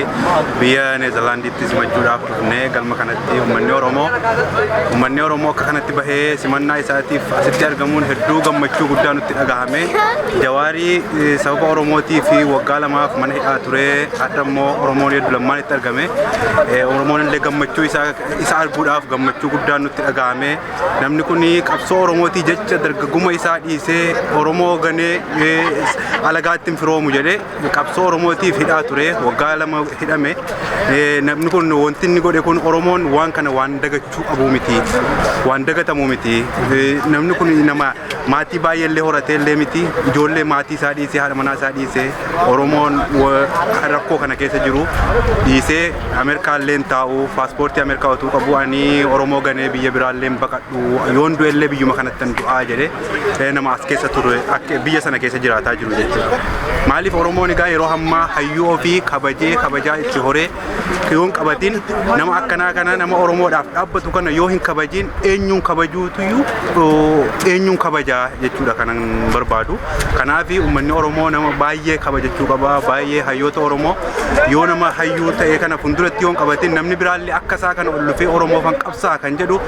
Jawaarii biyya Neezerlaanditti simachuudhaaf dhufnee galma kanatti uummanni Oromoo akka kanatti bahee simannaa isaatiif asitti argamuun hedduu gammachuu guddaa nutti dhagahame. Jawaarii sababa Oromootii fi waggaa 2f mana hidhaa ture. Har'a immoo Oromoon hedduu lammaan itti argame. Oromoon illee gammachuu isaa isa arguudhaaf gammachuu guddaan nutti dhagahame. Namni kun qabsoo Oromootii jecha dargaggummaa isaa dhiisee, Oromoo ganee alagaatti hin firoomu jedhee qabsoo Oromootiif hidhaa ture, waggaa 2 hidhame. Namni kun wanti inni godhe kun Oromoon waan kana waan dagachuu qabu miti, waan dagatamu miti. Namni kun nama maatii baay'ee illee horatee illee miti. Ijoollee maatii isaa dhiisee, haadha manaa isaa dhiisee, Oromoon rakkoo kana keessa jiru dhiisee, Ameerikaa illee taa'u, paaspoortii Ameerikaa utuu qabu, ani Oromoo ganee biyya biraa illee baqadhu, yoon du'e illee biyyuma kanatti hin du'aa jedhee nama as keessa ture, akka biyya sana keessa jiraataa jiru jechuudha. Maaliif Oromoon egaa yeroo ammaa hayyuu ofii kabajee, kabajaa itti horee yoo hin qabatin, nama akkanaa kana, nama Oromoodhaaf dhaabbatu kana yoo hin kabajin, eenyuun kabajuutuyyuu eenyuun kabajaa jechuudha kanan barbaadu. Kanaaf uummanni Oromoo nama baay'ee kabajachuu qaba. Baay'ee hayyoota Oromoo yoo nama hayyuu ta'e kana fuulduratti yoo hin qabatin, namni biraallee akka isaa kana ol dhufee Oromoof qabsaa kan jedhu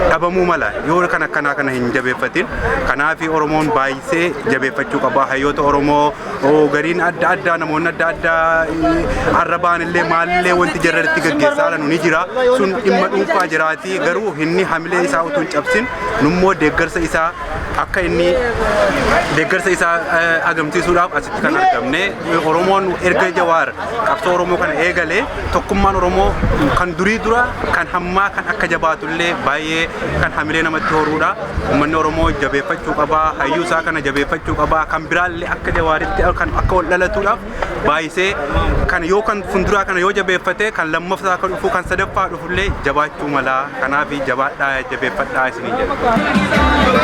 dhabamuu mala yoo kan akkanaa kana hin jabeeffatin. Kanaaf Oromoon baay'isee jabeeffachuu qaba. Hayyoota Oromoo gariin adda addaa, namoonni adda addaa arrabaan illee maalillee wanti jarratti gaggeessaa jiran ni jira. Sun dhimma dhuunfaa jiraati. Garuu inni hamilee isaa utuu hin cabsin, nummoo deeggarsa isaa akka inni deeggarsa isaa agamsiisuudhaaf asitti kan argamne. Oromoon erga Jawaar qabsoo Oromoo kana eegalee tokkummaan Oromoo kan durii dura kan hammaa kan akka jabaatullee baay'ee kan hamilee namatti horuudha. Uummanni Oromoo jabeeffachuu qaba, hayyuu isaa kana jabeeffachuu qaba. Kan biraallee akka Jawaaritti kan akka ol dhalatuudhaaf baay'isee kan yoo kan fuulduraa kana yoo jabeeffate, kan lammaffaa kan dhufu, kan sadaffaa dhufullee jabaachuu mala. Kanaaf jabaadhaa, jabeeffadhaa isiniin jedha.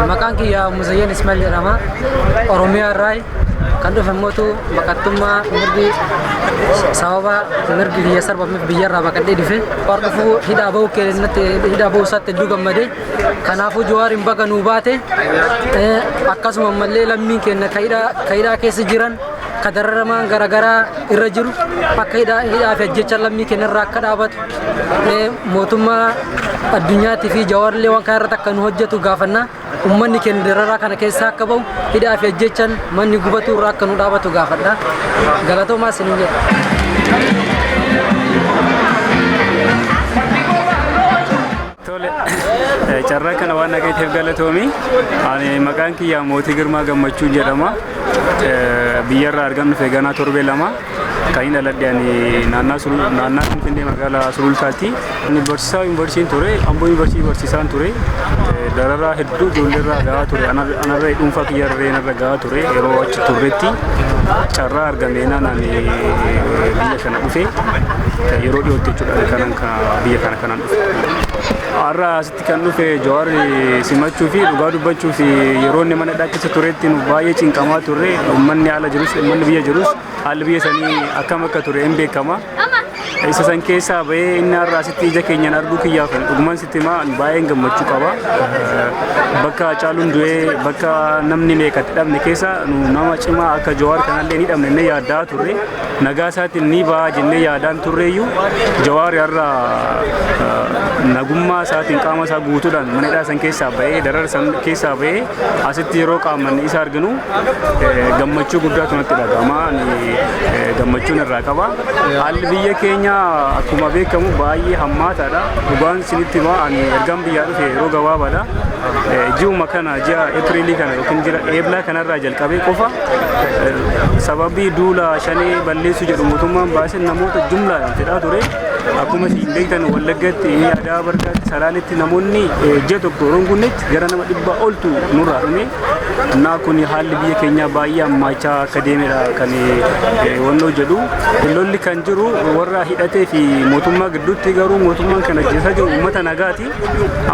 Maqaan kiyya Muzayyan Ismail jedhama. Oromiyaa irraa kan dhufe mootu baqattummaa mirgi sababa mirgi biyya sarbameef biyyarraa baqadhee dhufe. War dhufuu hidhaa bahuu keenyatti, hidhaa bahuu isaatti hedduu gammade. Kanaafuu Jawaariin baga nuu baate. Akkasuma ammallee lammiin keenya ka hidhaa keessa jiran, ka dararamaan garaagaraa irra jiru, akka hidhaa fi ajjecha lammii keenya irraa akka dhaabatu mootummaa addunyaatii fi Jawaarillee waan kana irratti akka nu hojjetu gaafanna. Uummanni keenya dararaa kana keessaa akka bahu, hidhaa fi ajjechaan manni gubatu irraa akka nu dhaabatu gaafadha. Galatoomaa isiniin jedha. Tole, carraa kana waan dhagaiteef galatoomi. Ani maqaan kiyya Mootii Girmaa Gammachuu jedhama. Biyyarraa argamnu feeganaa torbee 2. Kan inni dhaladhe ani naannaa Finfinnee, magaalaa Sulultaatti. Ani barsiisaa yuunivarsiitiin ture, Amboo Yuunivarsiitii barsiisaan ture. Dararaa hedduu ijoolleerraa gahaa ture. Anarra dhuunfaa kiyyarree narra gahaa ture yeroo achi turretti. Carraa argameenaan ani biyya kana dhufe, yeroo dhiyootti jechuudha kanan biyya kana kanan dhufe. Har'a asitti kan dhufe Jawaar simachuu fi dhugaa dubbachuu fi yeroo inni mana hidhaa keessa turetti nu baay'ee cinqamaa turre. Uummanni ala jirus, uummanni biyya jirus, haalli biyya sanii akkam akka ture hin beekama. Isa san keessaa bahee inni har'a asitti ija keenyaan arguu kiyyaaf dhuguman sitti himaa, baay'een gammachuu qaba. Bakka Hacaaluun du'ee, bakka namni meeqatti dhabne keessa nama cimaa akka Jawaar kanallee ni dhabne inni yaaddaa turre. Nagaa isaatiin ni ba'a jennee yaadaan turreeyyuu, Jawaar har'a nagummaa isaatiin qaama isaa guutuudhaan mana hidhaa san keessaa bahee, darara san keessaa bahee asitti yeroo qaaman isa arginu gammachuu guddaatu natti dhaga'ama. Gammachuun irraa qaba. Haalli biyya keenya akkuma beekamu baay'ee hammaataadha. Dhugaan isinitti himaa, ani ergaan biyyaa dhufe yeroo gabaabaadha. Ji'uma kana, ji'a Eepiriilii kana yookiin ji'a Eeblaa kanarraa jalqabee qofa, sababii duula shanee balleessuu jedhu mootummaan baasee namoota jumlaadhaan fedhaa ture. Akkuma isin beektan Wallaggatti, Adaa Bargaatti, Salaaletti namoonni ji'a tokko yeroo hin guunnetti gara nama 100 oltu nurraa dhume. Naa kun haalli biyya keenyaa baay'ee hammaachaa akka deemedha kan wannoo jedhu. Lolli kan jiru warra hidhatee fi mootummaa gidduutti, garuu mootummaan kan ajjeesaa jiru uummata nagaati.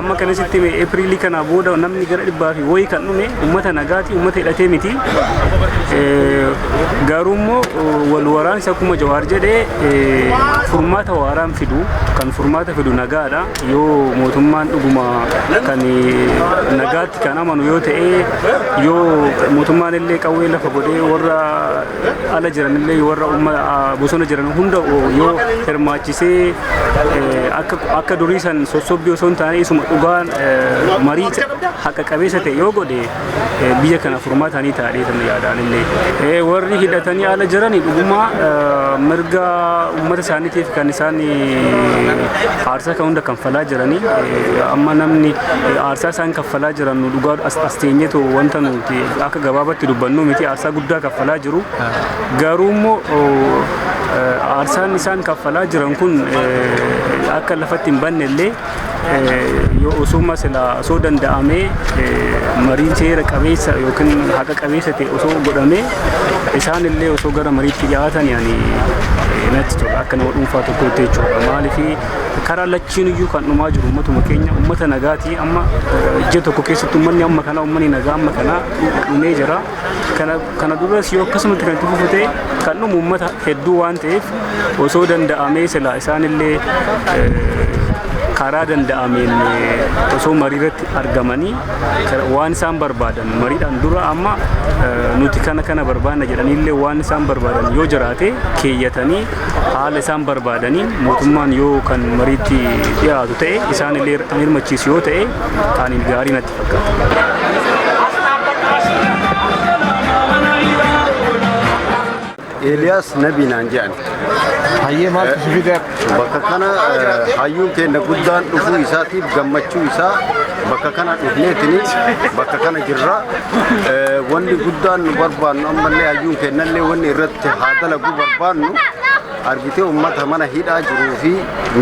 Amma kana sitti hime, Eepiriilii kana booda namni gara dhibbaa fi wayii kan dhume uummata nagaati, uummata hidhatee miti. Garuu immoo wal waraansi akkuma Jawaar jedhee furmaata waaraan fidu. Kan furmaata fidu nagaadha. Yoo mootummaan dhuguma kan nagaatti kan amanu yoo ta'e, yoo mootummaan illee qawwee lafa godhee warra ala jiran illee, warra bosona jiran hunda yoo hirmaachisee, akka durii san sossobbii osoo hin taane isuma dhugaan marii haqa qabeessa ta'e yoo godhe, biyya kana furmaata ni ta'a tan yaadaan illee. Warri hidhatanii ala jiran dhuguma mirga uummata isaaniitiif kan isaan aarsaa kan hunda kanfalaa jiranii. Amma namni aarsaa isaan kaffalaa jiran nu dhugaa as teenyeetu wanta nuti akka gabaabatti dubbannu miti, aarsaa guddaa kaffalaa jiru. Garuu immoo aarsaan isaan kaffalaa jiran kun akka lafatti hin banne illee, yoo osuma sila osoo danda'amee mariin seera qabeessa yookiin haqa qabeessa ta'e osoo godhamee, isaan illee osoo gara mariitti dhiyaatan yani natti tola akka nama dhuunfaa tokkootti jechuudha. Maaliif, karaa lachiin iyyuu kan dhumaa jiru uummatuma keenya, uummata nagaati. Amma ji'a tokko keessatti uummanni amma kana, uummanni nagaa amma kana dhumee jira. Kana duras yoo akkasumatti kan itti fufu ta'e, kan dhumu uummata hedduu waan ta'eef, osoo danda'amee sila isaan illee karaa danda'ameen osoo marii irratti argamanii, waan isaan barbaadan mariidhaan dura amma nuti kana kana barbaanna jedhaniillee waan isaan barbaadan yoo jiraate keeyyatanii, haala isaan barbaadaniin mootummaan yoo kan mariitti dhiyaatu ta'e, isaan illee kan hirmachiisu yoo ta'e, kan gaarii natti fakkaata. Eeliyaas Nabii naan jedhan. Hayyee, maaltu si fide? Bakka kana hayyuun keenya guddaan dhufuu isaatiif gammachuu isaa bakka kana dhufneetini bakka kana jirra. Wanni guddaan nu barbaannu ammallee hayyuun keenyallee wanni irratti haa dalagu barbaannu, argitee, uummata mana hidhaa jiruu fi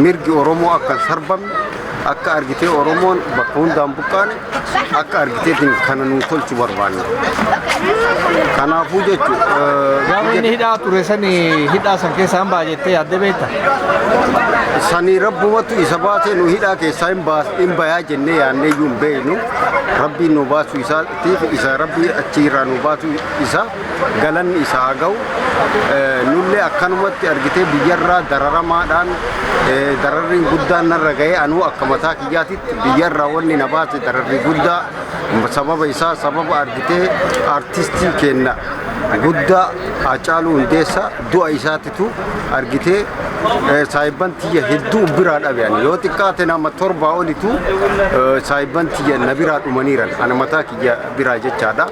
mirgi Oromoo akka hin sarbamne, akka argitee Oromoon bakka hundaan buqqaane, akka argiteetiin kana nuu tolchu barbaanna. Kanaafuu jechuun Gaafa inni hidhaa ture sani, hidhaa san keessaa hin ba'a jettee yaaddee beekta? Sanii rabbumatu isa baasee, nu hidhaa keessaa hin bayaa jennee yaannee iyyuu hin beeknu. Rabbiin nu baasuu isaatiif isa rabbii achi irraa nu baasuu isa galanni isa haa ga'u. Nullee akkanumatti argitee biyyarraa dararamaadhaan dararriin guddaan narra ga'ee, anuu akka mataa kiyyaatitti biyyarraa wanni na baase dararri guddaa sababa isaa, sababa argitee artistii kenna guddaa Haacaaluu Hundeessaa du'a isaatitu argitee saayibban tiyya hedduu biraa dhabe. Ani yoo xiqqaate nama torbaa olitu saayibban tiyya na biraa dhumaniiran, ana mataa kiyya biraa jechaadha.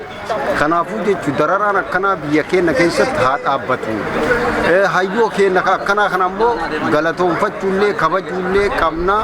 Kanaafuu jechuun dararaan akkanaa biyya keenya keessatti haa dhaabbatu. Hayyoo keenya akkanaa kana ammoo galatoonfachuullee kabajuullee qabna.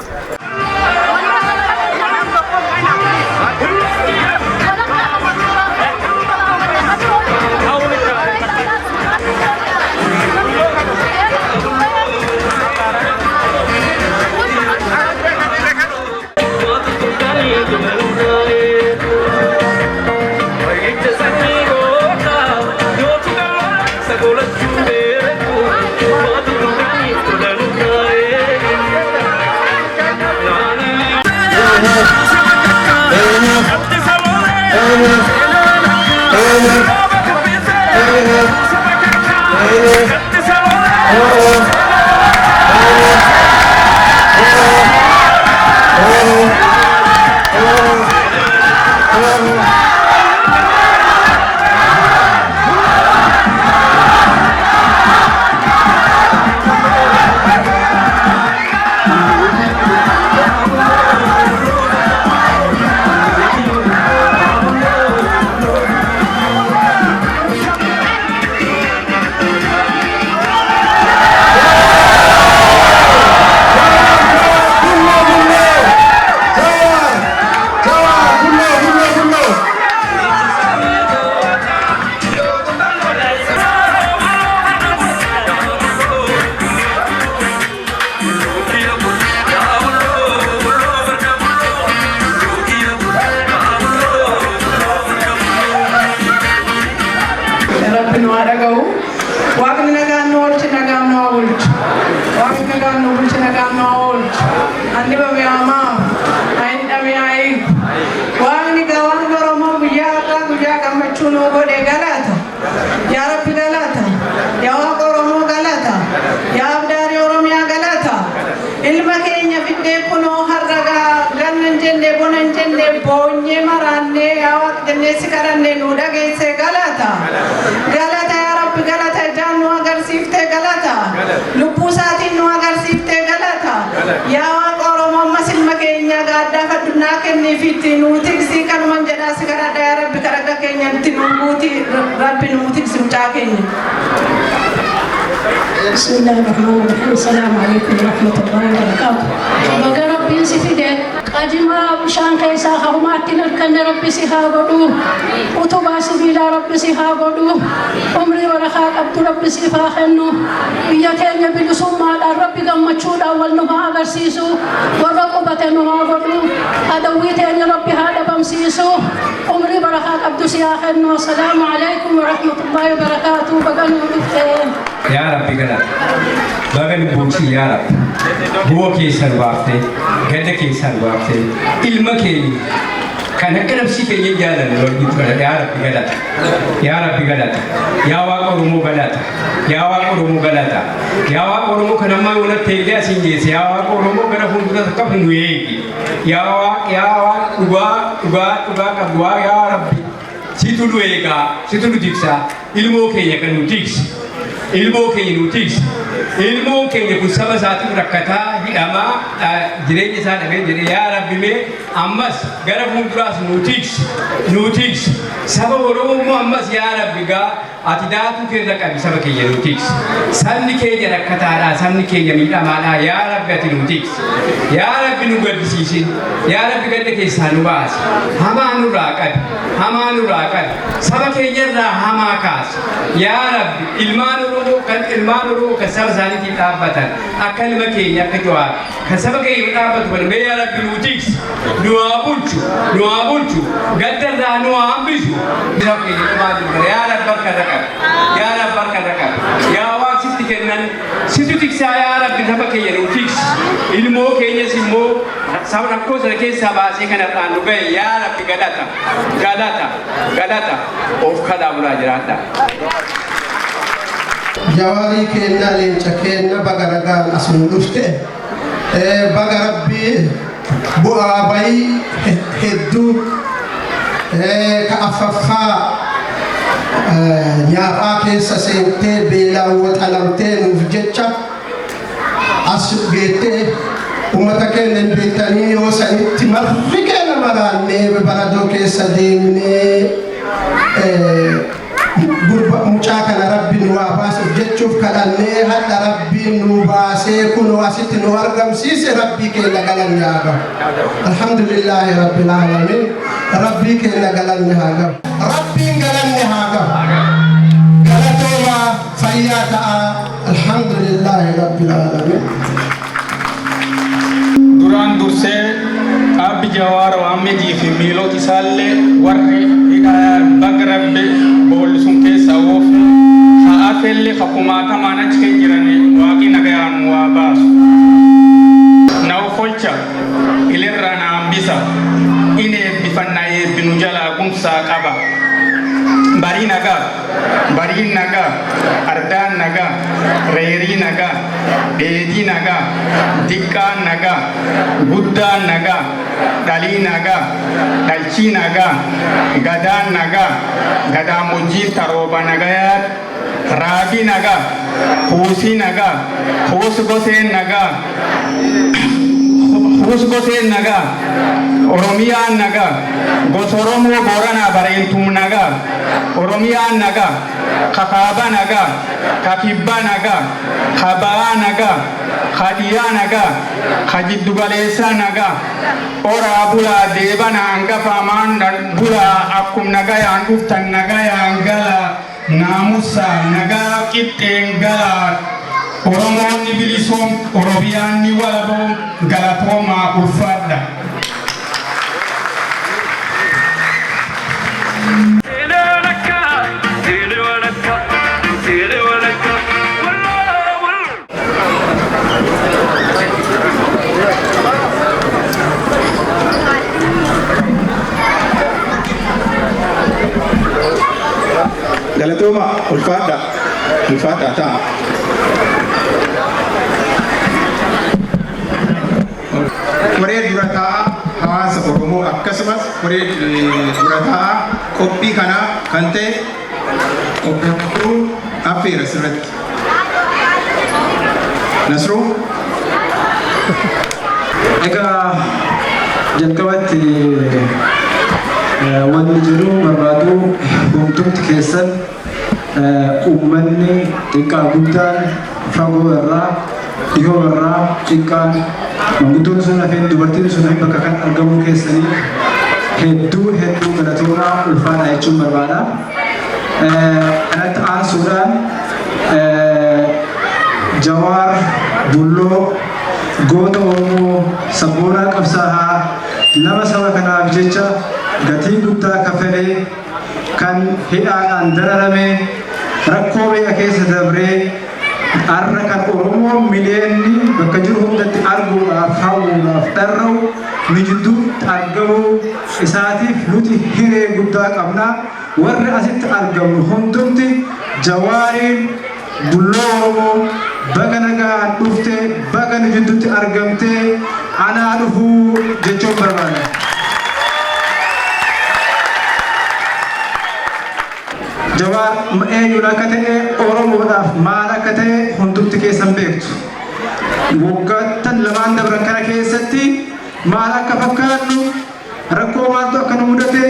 jennee si kadhanne nu dhageesse. Galata, galata yaa Rabbi, galata. Ijaan nu agarsiiftee galata, lubbuu isaatiin nu agarsiiftee galata. Yaa Waaqa Oromoo, ammas ilma keenya gaaddaa fadhunnaa kenniif itti nu tiksii. Kanuman jedhaa si kadhadha. Yaa Rabbi, kadhadha keenya itti nu guuti. Rabbi, nu tiksi mucaa keenya. بسم الله الرحمن الرحيم. السلام عليكم ورحمة الله وبركاته. Baga Rabbiin si fide. Qajimaa bishaan keessaa harumaatti hin hirkanne Rabbi si haa godhu. Utubaa sibiilaa Rabbi si haa godhu. Umrii barakaa qabdu Rabbi siif haa kennu. Biyya keenya bilisummaadhaan Rabbi gammachuudhaan wal nu haa agarsiisu. Warra qubate nu haa godhu. Adawwii teenya Rabbi haa dhabamsiisu. Umrii barakaa qabdu si haa kennu. Assalaamu alaikum warahmatullahi wabarakaatuh. Baga nuu dhufte. Yaa Rabbi, galata. Baga lubbuutii, yaa Rabbi. Bu'aa keessan baaftee, gadda keessan baaftee, ilma keenya kan akka nafsii keenya jaalanne waliin tura. Yaa Rabbi, galata. Yaa Rabbi, galata. Yaa Waaqa Oromoo, galata. Yaa Waaqa Oromoo, galata. Yaa Waaqa Oromoo, kan ammaa yoonatti eegee asiin geesse. Yaa Waaqa Oromoo, gara fuuldura qabu nu eegi. Yaa Waaqa, yaa Waaqa dhugaa, dhugaa, dhugaa qabdu, yaa Rabbi. Situ nu eegaa, situ nu tiksaa, ilmoo keenya kan nu tiksi. Ilmoo keenya nu tiksi. Ilmoon keenya kun saba isaatiif rakkataa, hidhamaa, jireenya isaa dhabee jedhe. Yaa Rabbi, mee ammas gara fuulduraas nu tiksi, nu tiksi. Saba Oromoo immoo ammas, yaa Rabbi, gaa ati daatuu keessa qabi, saba keenya nu tiksi. Sabni keenya rakkataadha, sabni keenya miidhamaadha. Yaa Rabbi, ati nu tiksi. Yaa Rabbi, nu gaddisiisin. Yaa Rabbi, gadda keessaa nu baasi. Hamaa nurraa qabi, hamaa nurraa qabi, saba keenyarraa hamaa kaasi. Yaa Rabbi, ilmaan Oromoo kan, ilmaan Oromoo kan saba isaaniitiif dhaabbatan, akka ilma keenya, akka Jawaar, kan saba keenya dhaabbatu kan mee, yaa Rabbi, nu tiksi, nu haa bulchu, nu haa bulchu, gaddarraa nu haa hambisu. Saba keenya dhumaa jiru, yaa Rabbi, harka irra qabi. Yaa Rabbi, harka irra qabi. Yaa Waaq, sitti kennan, situ tiksaa. Yaa Rabbi, saba keenya nu tiksi. Ilmoo keenyas immoo saba rakkoo sana keessaa baasee kan har'aan nu gahe, yaa Rabbi, galata, galata, galata. Of kadhaa bulaa jiraadha. Jawaarii keenya, leenca keenya, baga ragaan as nu dhufte. Baga Rabbii bu'aa bayii hedduu ka affaffaa nyaaphaa keessa seentee, beelaan waxalamtee, nuuf jecha as geettee, ummata keenya hin beektanii, yoo sanitti marri keenya maraannee baradoo keessa deemnee gurba mucaa kana Rabbi nu haa baasuuf jechuuf kadhannee, hadha Rabbiin nu baasee kunoo asitti nu argamsiise. Rabbii keenya galanni haa gahu. Alhamdulillaahi rabbil aalamiin. Rabbii keenya galanni haa gahu. Rabbiin galanni haa gahu. Galatoomaa, fayyaa ta'aa. Alhamdulillaahi rabbil aalamiin. Duraan dursee Abbi Jawaar Mohaammadii fi miilota isaallee warri baga Rabbi boolli sun keessa oofe, haa hafellee ka kumaatamaan achi keessa jiran, Waaqi nagayaan waa baasu. Na ofolcha, ilirra na hambisa, in eebbifanna, eebbinu jalaa gumsaa qaba. Barii nagaa, bariin nagaa, ardaan nagaa, reerii nagaa, dheedii nagaa, diqqaan nagaa, guddaan nagaa, dhalii nagaa, dhalchii nagaa, gadaan nagaa, gadaamojjiin tarooba nagayaa, raabii nagaa, kuusii nagaa, kuus goseen nagaa, kuus goseen nagaa, Oromiyaan nagaa, gosa Oromoo Booranaa Bareentuum nagaa, Oromiyaan nagaa, kakaaba nagaa, kakibba nagaa, kabaa nagaa, kadhiyaa nagaa, kajiddugaleessaa nagaa, oraa bulaa, deebana hangafa maan bulaa, akkum nagayaan dhuftan nagayaan galaa, naamusaa nagaa qixxeen galaa. Oromoonni bilisoom, Oromiyaan ni walaboom, galatoomaa, ulfaadha. Galatooma, ulfaadha, ulfaadha ta'a. Koree dura taa'aa hawaasa Oromoo, akkasumas koree dura taa'aa Qophii kanaa kan ta'e obbo Nasruu affeera sirratti. Nasruu. Egaa jalqabatti wanni jiru barbaadu hundumti keessan, uummanni xiqqaa guddaan, fagoo irraa dhihoo irraa, xiqqaan manguddoon sun hafeen, dubartiin sun hafeen, bakka kan argamuu keessanii hedduu hedduu galatoomaa, ulfaadha jechuun barbaada. Kanatti aansuudhaan Jawaar Bulloo, goota Oromoo, sabboonaa qabsaa'aa, nama saba kanaaf jecha gatii guddaa kafalee, kan hidhaadhaan dararame, rakkoo meeqa keessa dabree har'a kan Oromoo miliyeenni bakka jiru hundatti arguudhaaf hawwuudhaaf dharra'u nu jidduutti argamuu isaatiif nuti hiree guddaa qabna. Warri asitti argamnu hundumti Jawaariin, Bulloo Oromoo, baga nagaan dhufte, baga nu jidduutti argamte, anaa dhufuu jechuun barbaada. Jawaar eenyuun akka ta'e, Oromoodhaaf maal akka ta'e hundumti keessan beektu. Waggoottan lamaan dabran kana keessatti maal akka fakkaannu, rakkoo maaltu akka nu mudate,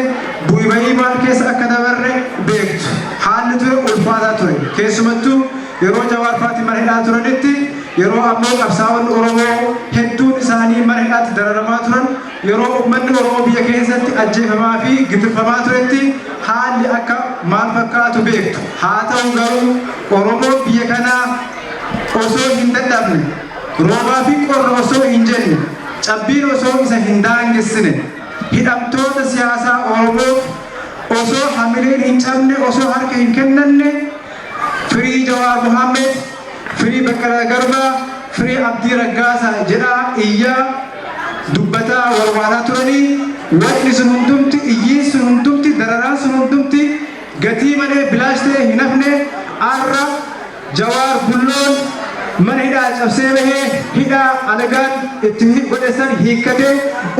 bu'i ba'ii maal keessa akka dabarre beektu. Haalli ture ulfaataa ture. Keessumattuu yeroo Jawaar faati mana hidhaa turanitti, yeroo ammoo qabsaa'onni Oromoo hedduun isaanii mana hidhaatti dararamaa turan, yeroo uummanni Oromoo biyya keessatti ajjeefamaa fi gidirfamaa turetti haalli akka maal fakkaatu beektu. Haa ta'u garuu Oromoon biyya kanaa osoo hin dadhabne, roobaa fi qorra osoo hin jenne, cabbiin osoo isa hin daangessine, hidhamtoota siyaasaa Oromoof osoo hamileen hin cabne, osoo harka hin kennanne, "Free Jawaar Mohaammed, free Baqqalaa Garbaa, free Abdii Raggaasaa" jedhaa iyyaa dubbataa warwaataa turanii, wanni sun hundumti, iyyiin sun hundumti, dararaan sun hundumti gatii malee bilaash ta'e hin hafne. Arra Jawaar Bulloon mana hidhaa cabsee bahee, hidhaa alagaan itti godhe san hiikkatee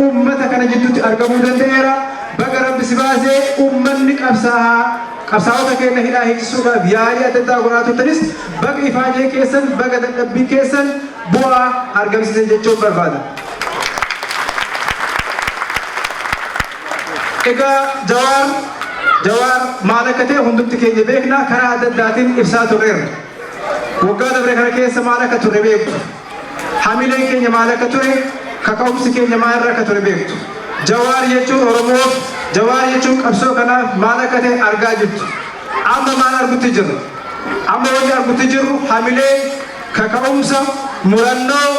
uummata kana jidduutti argamuu danda'eera. Baga Rabbi si baasee. Uummanni qabsaa'aa qabsaa'ota keenya hidhaa hiiksisuudhaaf yaalii adda addaa godhaa turtanis, baga ifaajee keessan, baga dadhabbii keessan bu'aa argamsiise jechuun barbaada. Egaa Jawaar maal akka ta'e hundumti keenya beekna, karaa adda addaatiin ibsaa turreerra. Waggaa dabre kana keessa maal akka turre beektu. Hamileen keenya maal akka ture, kaka'umsi keenya maal irra akka ture beektu. Jawaar jechuun Oromoof, Jawaar jechuun qabsoo kanaaf maal akka ta'e argaa jirtu. Amma maal argutti jirra? Amma wanni argutti jirru hamilee, kaka'umsa, murannoo,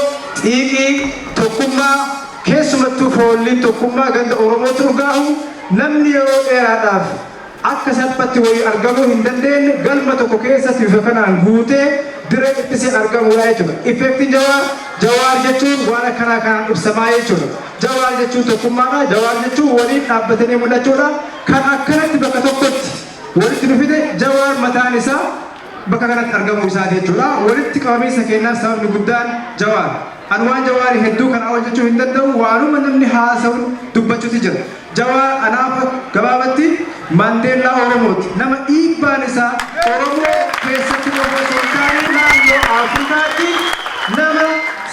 xiiqii, tokkummaa, keessumattuu foolliin tokkummaa ganda Oromootti urgaahu, namni yeroo dheeraadhaaf akka salphatti wayii argamuu hin dandeenye galma tokko keessatti bifa kanaan guutee dirree dhiphisee argamuudha jechuudha. Effectiin Jawaar, Jawaar jechuun waan akkanaa kanaan ibsamaa jechuudha. Jawaar jechuun tokkummaadha. Jawaar jechuun waliin dhaabbatanii mul'achuudha. Kan akkanatti bakka tokkotti walitti nu fide Jawaar mataan isaa bakka kanatti argamuu isaati jechuudha. Walitti qabamiinsa keenyaaf sababni guddaan Jawaar. Ani waan Jawaarii hedduu kanaa ol jechuu hin danda'u, waanuma namni haasa'uun dubbachuuti jira. Jawaar anaaf gabaabatti Maandeellaa Oromooti. Nama dhiibbaan isaa Oromoo keessatti qofa osoo hin taane naannoo Afrikaatti nama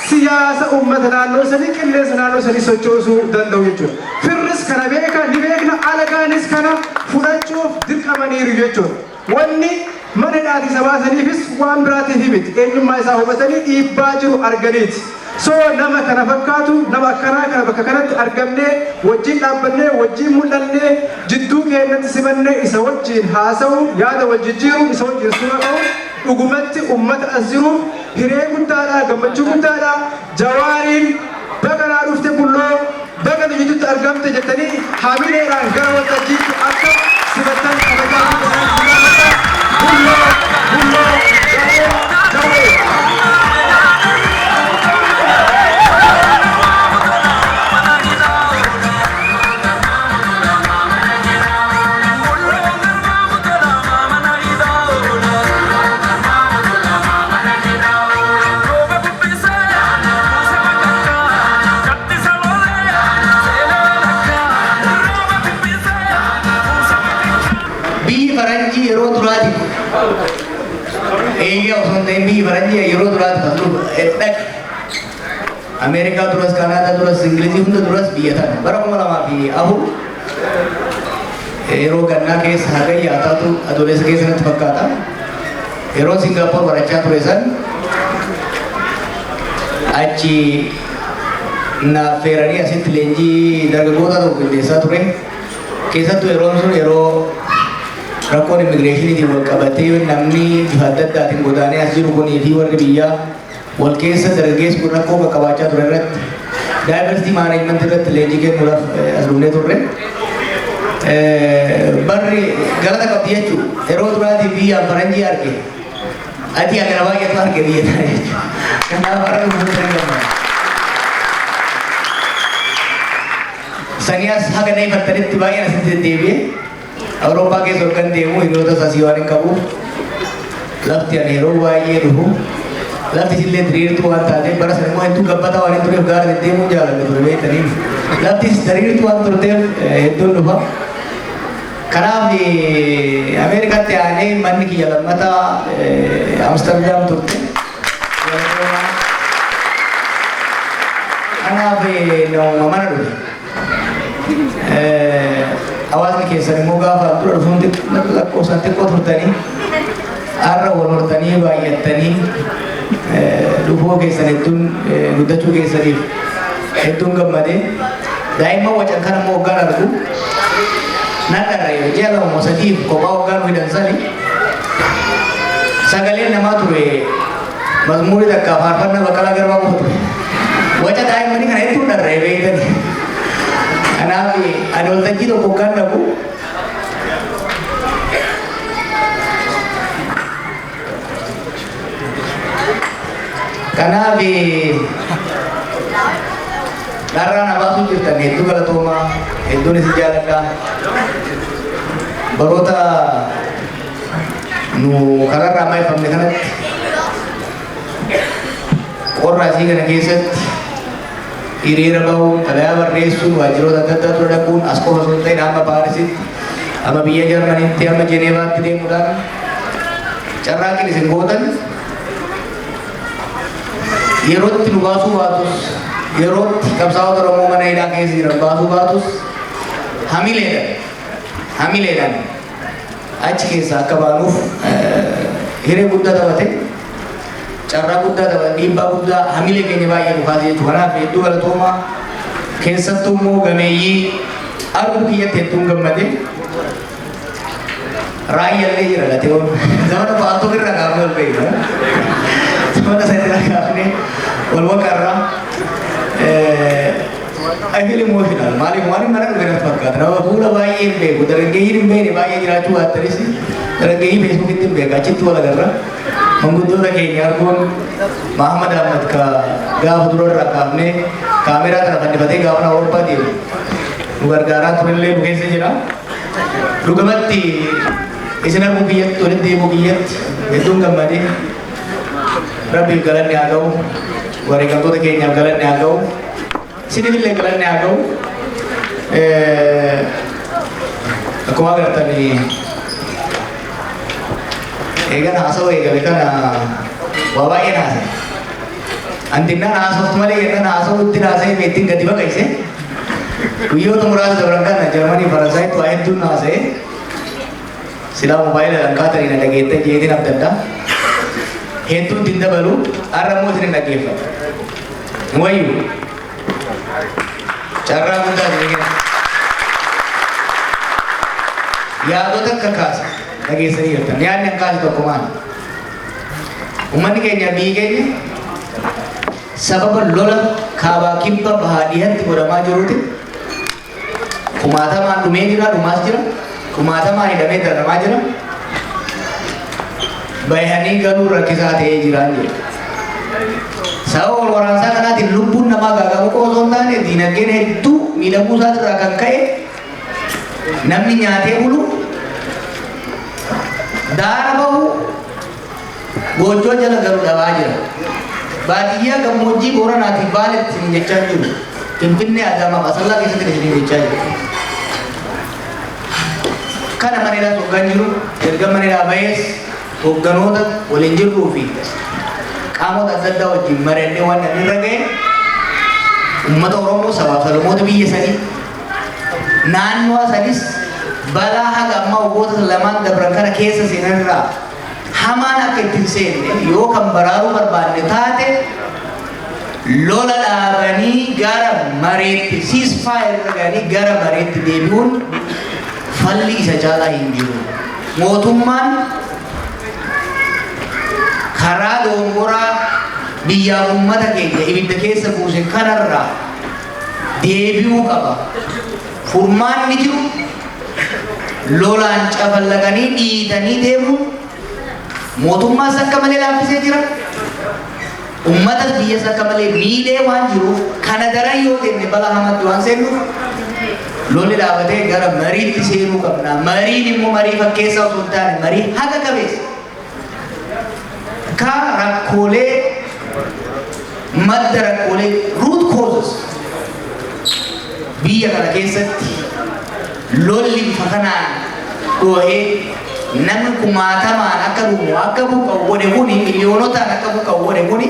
siyaasa uummata naannoo sanii, qilleensa naannoo sanii sochoosuu danda'u jechuudha. Firris kana beeka, ni beekna, alagaanis kana fudhachuuf dirqamaniiru jechuudha. Wanni mana hidhaatii isa baasaniifis waan biraatiif miti. Eenyummaa isaa hubatanii dhiibbaa jiru arganiiti. So nama kana fakkaatu, nama akkanaa kana bakka kanatti argamnee, wajjin dhaabbannee, wajjin mul'annee, jidduu keenyatti simannee, isa wajjin haasa'u, yaada wal jijjiiru, isa wajjin suura ka'u dhugumatti ummata as jiruuf hiree guddaadha, gammachuu guddaadha. Jawaariin baga naa dhufte Bulloo, baga nu jidduutti argamte jettanii hamileedhaan gara waltajjiitti akka simattan kabajaa gaafadha. Bulloo, Bulloo, Jawee, Jawee. Biyyi faranjii yeroo duraati kan dhufu dhaqe. Ameerikaa duras, Kanaadaa duras, Ingilizii hunda duras biyya tana. Bara 2004 yeroo gannaa keessa, hagayyaa taatu, adoolessa keessa natti fakkaata. Yeroo Singaappoor barachaa ture san achi naaf feeranii asitti leenjii dargaggoota tokko qindeessaa ture. Keessattuu yeroon sun yeroo rakkoon immigireeshiniitiin wal qabatee namni bifa adda addaatiin godaanee as jiru kunii fi warri biyyaa wal keessa dargaggeessi kun rakkoo qaqqabaachaa ture irratti, diversity management irratti leenjii kennuudhaaf as dhufnee turre. Barri galata qabdi jechuudha. Yeroo duraatii biyyaan faranjii arge. Ati agana baay'eetu arge biyya tana jechuudha. Kanaaf har'a dhufuu hin gammada. Sanii as haga na ifattanitti baay'een asitti deddeebi'e. Awurooppaa keessa hoggan deemu hiriyoota asii waan hin qabuuf, lafti ani yeroo baay'ee dhufu lafti isillee diriirtuu waan taateef, bara sana immoo hedduu gabbataa waan hin tureef gaara deddeemuu jaaladha ture beektaniif. Laftis diriirtuu waan turteef hedduun dhufa. Kanaaf Ameerikaatti aanee manni kiyya lammataa Amsterdam turte. Kanaaf nama mana dhufe. Hawaasni keessan immoo gaafa dura dhufuun lakkoofsaan xiqqoo turtanii, har'a wal hortanii baay'attanii dhufuu keessan, hedduun guddachuu keessaniif hedduun gammadee. Daa'imman wacan kana immoo hoggaan argu nan dharra'e. Ji'a 2 moo 3f kophaa hoggaan hidhan sani sagaleen namaa ture mazmuurii takka faarfannaa Baqqalaa Garbaa qofa ture. Waca daa'immanii kana hedduun dharra'e beektanii. Kanaaf ani waltajjii tokko hoggaan dhaqu kanaaf dharraa na baasuu jirtan, hedduu galatoomaa, hedduun isin jaaladha. Baroota nu kararraa maayifamne kanatti, qorra asii kana keessatti hiriira bahuun, xalayaa barreessuun, waajjiroota adda addaa dura dhaquun, as qofa osoo hin ta'in hamma Paarisitti, hamma biyya Jarmaniitti, hamma Jeneevaatti deemuudhaan carraaqqiin isin gootan yerootti nu baasuu baatus, yerootti qabsaa'ota Oromoo mana hidhaa keessa jiran baasuu baatus, hamileedhaan achi keessaa akka baanuuf hiree guddaa taphate, carraa guddaa taphate, dhiibbaa guddaa hamilee keenya baay'ee nu kaase jechuudha. Kanaaf hedduu galatoomaa. Keessattuu immoo gameeyyii arguu kiyyatti hedduun gammade. Raayyaallee jira lateewwan zamana baatoo irraa kaafnee ol beekna. Zamana sana irraa kaafnee wal waqarraa. I feel emotional. Maaliif waan mana dhufe natti fakkaata. Nama fuula baay'ee hin beeku. Dargaggeeyyiin hin beekne baay'ee jiraachuu baattanis dargaggeeyyii Feesbuukitti hin beeka. Achitti wal agarra. Manguddoota keenya arguun, Mahamad Ahmad ka gaafa dura irraa kaafnee kaameraa kana fannifatee gaafa Awurooppaa deemu nu gargaaraa turellee nu keessa jira. Dhugumatti isin arguu kiyyatti, walitti deemuu kiyyatti hedduun gammadee. Rabbiif galanni haa ga'u. Wareegamtoota keenyaaf galanni haa ga'u. Isinifillee galanni haa ga'u. Akkuma agartan eegan haasawaa eegale kana waa baay'een haasa'e. Antinnaan haasoftu malee jennaan haasawuu ittiin haasa'ee ittiin gadi baqayse. Guyyoota muraasa dabran kana Jarmanii, Faransaayitti waa hedduun haasa'e. Silaa moobaayila kaatanii na dhageette jeetiin abdadda. Hedduun ittiin dabalu, har'a immoo isin hin dhaggeeffatu. Wayyu. Carraa guddaa isin kenna. Yaadota akka kaase dhageessanii jirtan. Yaadni an kaase tokko maali? Uummanni keenya, biyyi keenya sababa lola kaabaa kibba bahaa dhihatti godhamaa jiruuti kumaatamaan dhumee jira, dhumaas jira, kumaatamaan hidhamee dararamaa jira. Bayanii galuu rakkisaa ta'ee jiraan jira. Sababa wal waraansaa kanaatiin lubbuun namaa gaagamu qofa osoo hin taane, diinagdeen hedduu miidhamuu isaatirraa kan ka'e namni nyaatee bulu, daara bahu, goojjoo jala galu dhabaa jira. Baadiyyaa gammoojjii Booranaatiif Baaletti isin jechaa jiru. Finfinnee, Adaamaa, Asallaa keessatti isin jechaa jiru. Kana mana hidhaas hoggaan jiru, erga mana hidhaa bahees hoogganoota waliin jirruu fi Qaamota adda addaa wajjin mari'annee waan inni irra ga'e, uummata Oromoo, sabaaf sablammoota biyya sanii, naannoo sanis balaa haga ammaa waggoota lamaan dabran kana keessa seenan irraa hamaan akka ittiin seenne yoo kan baraaruu barbaanne taate, lola dhaabanii gara mareetti, ceasefire irra ga'anii gara mareetti deebi'uun falli isa caalaa hin jiru. Mootummaan karaa doongoraa biyyaaf uummata keenya ibidda keessa buuse kanarraa deebi'uu qaba. Furmaanni jiru lolaan cafallaqanii dhiitanii deemuun mootummaas akka malee laaffisee jira. Uummatas biyyas akka malee miidhee waan jiruuf, kana daran yoo deemne balaa hamaatti waan seennuuf, lolli dhaabatee gara mariitti seenuu qabna. Mariin immoo marii fakkeessaa osoo hin taane marii haqa qabeessa. Ka rakkoolee, madda rakkoolee, root causes, biyya kana keessatti lolli bifa kanaan dhoohee namni kumaatamaan akka dhumu, akka buqqa'u godhe kuni, miliyoonotaan akka buqqa'u godhe kuni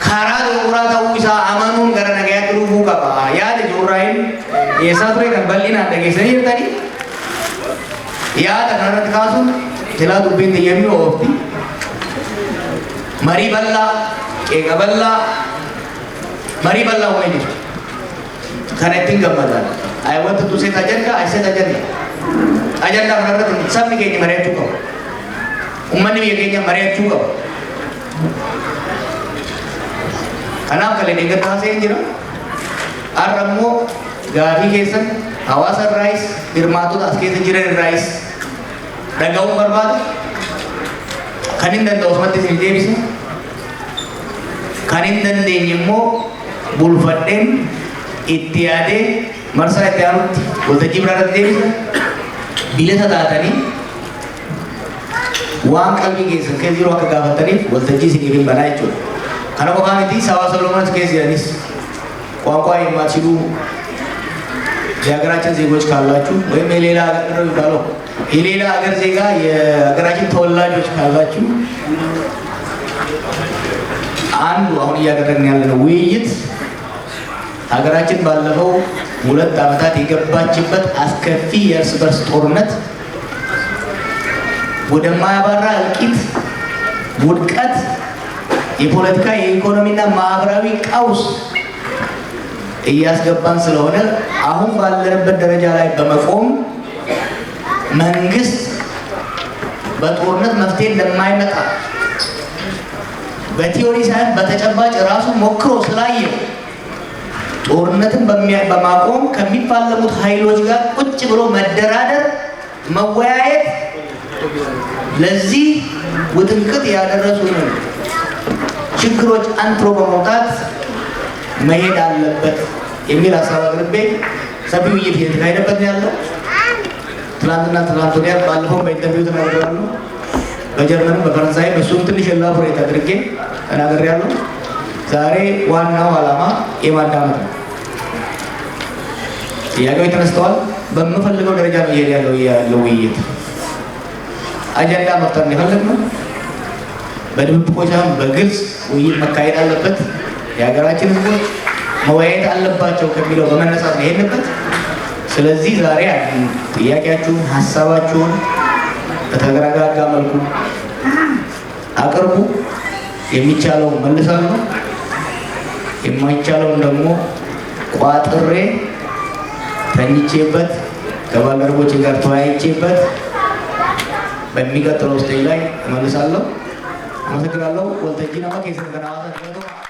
karaa dogoraa ta'uu isaa amanuun gara nagayaatti dhufuu qaba. Yaada Joorraayin dhiyeessaa ture kan bal'inaan dhageessanii jirtanii, yaada kanarratti kaasuun silaa dubbiin xiyyeemmii oofti. Marii bal'aa, qeeqa bal'aa, marii bal'aa uumee jiru. Kana ittiin gammadan. I want to set agenda, I set agenda. Agenda kanarratti sabni keenya mari'achuu qaba. Uummanni biyya keenya mari'achuu qaba. Kanaaf kalee deeggarta haasa'een jira. Har'a immoo gaafii keessan hawaasa irraayis, hirmaattota as keessa jiran irraayis dhaga'uun barbaada. Kan hin danda'u osumatti isin deebisa. Kan hin dandeenye immoo bulfadheen itti yaadee marsaa itti aanutti waltajjii biraa irratti deebisa. Bilisa taatanii waan qalbii keessan keessa jiru akka gaafataniif waltajjii isiniif hin banaa jechuudha. Kana qofaa miti, sabaa sablammoota keessa jiranis ቋንቋ የማትችሉ የሀገራችን ዜጎች ካላችሁ ወይም የሌላ ሀገር ነው የሚባለው፣ የሌላ ሀገር ዜጋ፣ የሀገራችን ተወላጆች ካላችሁ፣ አንዱ አሁን እያደረግን ያለነው ውይይት ሀገራችን ባለፈው 2 ዓመታት የገባችበት አስከፊ የእርስ በርስ ጦርነት ወደማያባራ እልቂት፣ ውድቀት፣ የፖለቲካ፣ የኢኮኖሚና ማህበራዊ ቀውስ እያስገባን ስለሆነ፣ አሁን ባለንበት ደረጃ ላይ በመቆም መንግስት በጦርነት መፍትሄ እንደማይመጣ በ theory ሳይሆን በተጨባጭ ራሱ ሞክሮ ስላየው፣ ጦርነትን በማቆም ከሚፋለሙት ኃይሎች ጋር ቁጭ ብሎ መደራደር፣ መወያየት፣ ለዚህ ውጥንቅጥ ያደረሱንን ችግሮች አንጥሮ በመውጣት መሄድ አለበት የሚል ሀሳብ አቅርቤ ሰፊ ውይይት እየተካሄደበት ነው ያለው። ትናንትና ትናንት ወዲያ ባለፈው በ interview ተናግሬያለሁ። በጀርመንም በፈረንሳይም እሱም ትንሽ elaborate አድርጌ ተናግሬያለሁ። ዛሬ ዋናው ዓላማ የማዳመጥ ነው። ጥያቄዎች ተነስተዋል። በምፈልገው ደረጃ ነው እየሄደ ያለው ውይይት። አጀንዳ መፍጠር ነው የፈለግነው። በድብብቆሽ ሳይሆን በግልጽ ውይይት መካሄድ አለበት። የሀገራችን ሕዝቦች መወያየት አለባቸው ከሚለው በመነሳት ነው የሄድንበት። ስለዚህ ዛሬ ጥያቄያችሁን፣ ሀሳባችሁን በተረጋጋ መልኩ አቅርቡ። የሚቻለውን መልሳለሁ፣ የማይቻለውን ደግሞ ቋጥሬ ተኝቼበት ከባልደረቦቼ ጋር ተወያይቼበት በሚቀጥለው stage ላይ እመልሳለሁ። አመሰግናለሁ። Waltajjii nama keessan kan hawaasa.